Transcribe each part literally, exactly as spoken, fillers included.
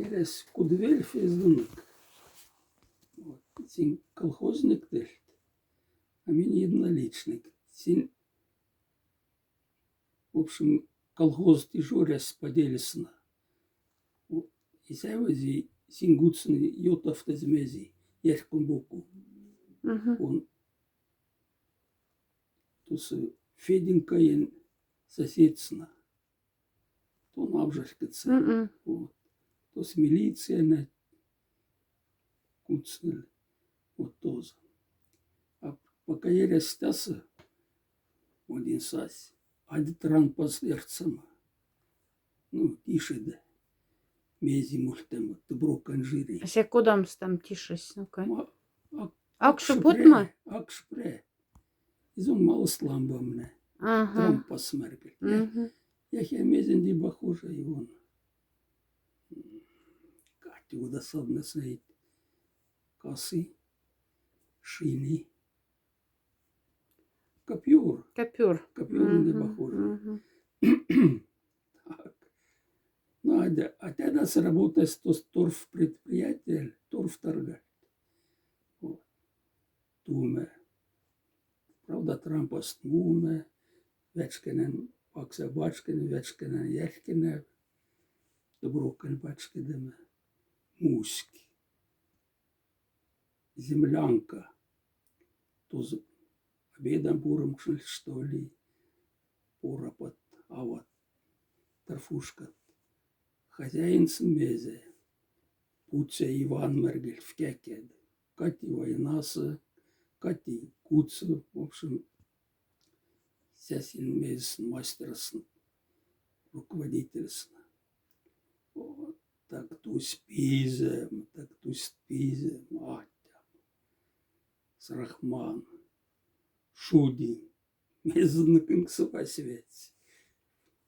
Эряс кудвель фездунок. Вот. Синь колхозник тельт, а минь единоличник. Синь, в общем, колхоз тишоряс поделисна. Вот. И сяй вези синь гуцни ютавтозь мези, ярком боку. Мгм. Он тусы Феденькаень соседсна. Тон обжалькаться. Мгм. Вот. Тос милиция на куцнель. Вот тоже. А пока я рястаса, один сась, ады трампас верцема. Ну, тишеда. Мези мультема, тыброкан жири. А се кодамс там тишес, ну-ка. Ма-, а-, Акши потма? Акшпре. Изон малость ламбамне. Ага. Трампас мергель. Мгм. Яхе мезенди похоже и он. Катя удосадно снаит. Косы, шини. Копюр. Копюр. Копюр не похоже. Мгм. Так. Ну, а де-, а тогда сработает то, торф предприятие, торф торгать. Вот. Туме. Правда, трампас туме, вячканан, пакса пачканан, вячканан, яльканан, тыброкан пачкадема, муськ. Землянка. Туз обедан пурымкшныль, что ли, порапат, ават, торфушкат. Хозяин сын мезе. Пуця Иван мергель вкякед. Кати войнаса, кати куци, в общем, сясин мезь мастерсын, руководительсын. Вот. Так тусь пизем, так тусь пизем, атям. Срахман. Шуди. Мезонок кынксо пасьвец.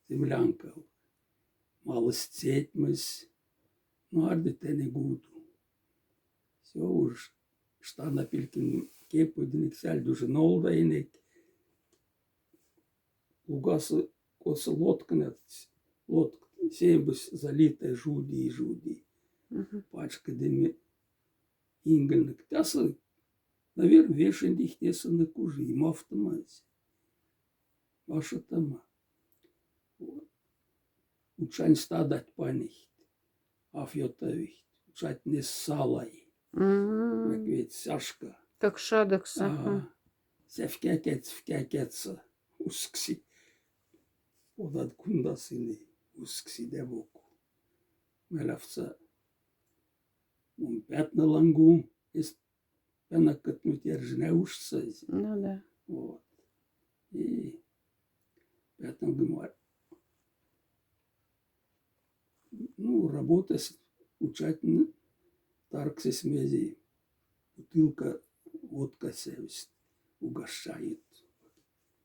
Землянка. Малость сетьмось. Ну, арды тени гуду. Всё уж. Штанопилькин кеподинек, сяльдужин олдаинек. Лугасы косы лоткнет, лотк-, сембысь залитая жуди и жуди. Мгм. Пачкадеме ингольнок. Тясы, наверно, вешендихтесынок уже и мавтомась. Вашатома. Вот. Учань стадать панихт. Афьётовихт. Учать не салай. Мгм. Как ведь Сашка. Как шадокса. Ага. Ага. Ся вкякец, вкякец. Ускси. Одат кундасыны. Ускси да боку. Мелявца. Ум пятна лангу. Эс пяна кытнуть эржина уж сази. Ну да. Вот. И пятна гымар. Ну, работа с-, учать н-, тарксес мези. Бутылка водка сявсть угощают.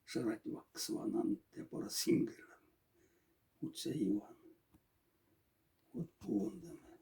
Шарать вакс ванан, тяпара сингеран. Уця Иван. Вот полондаме.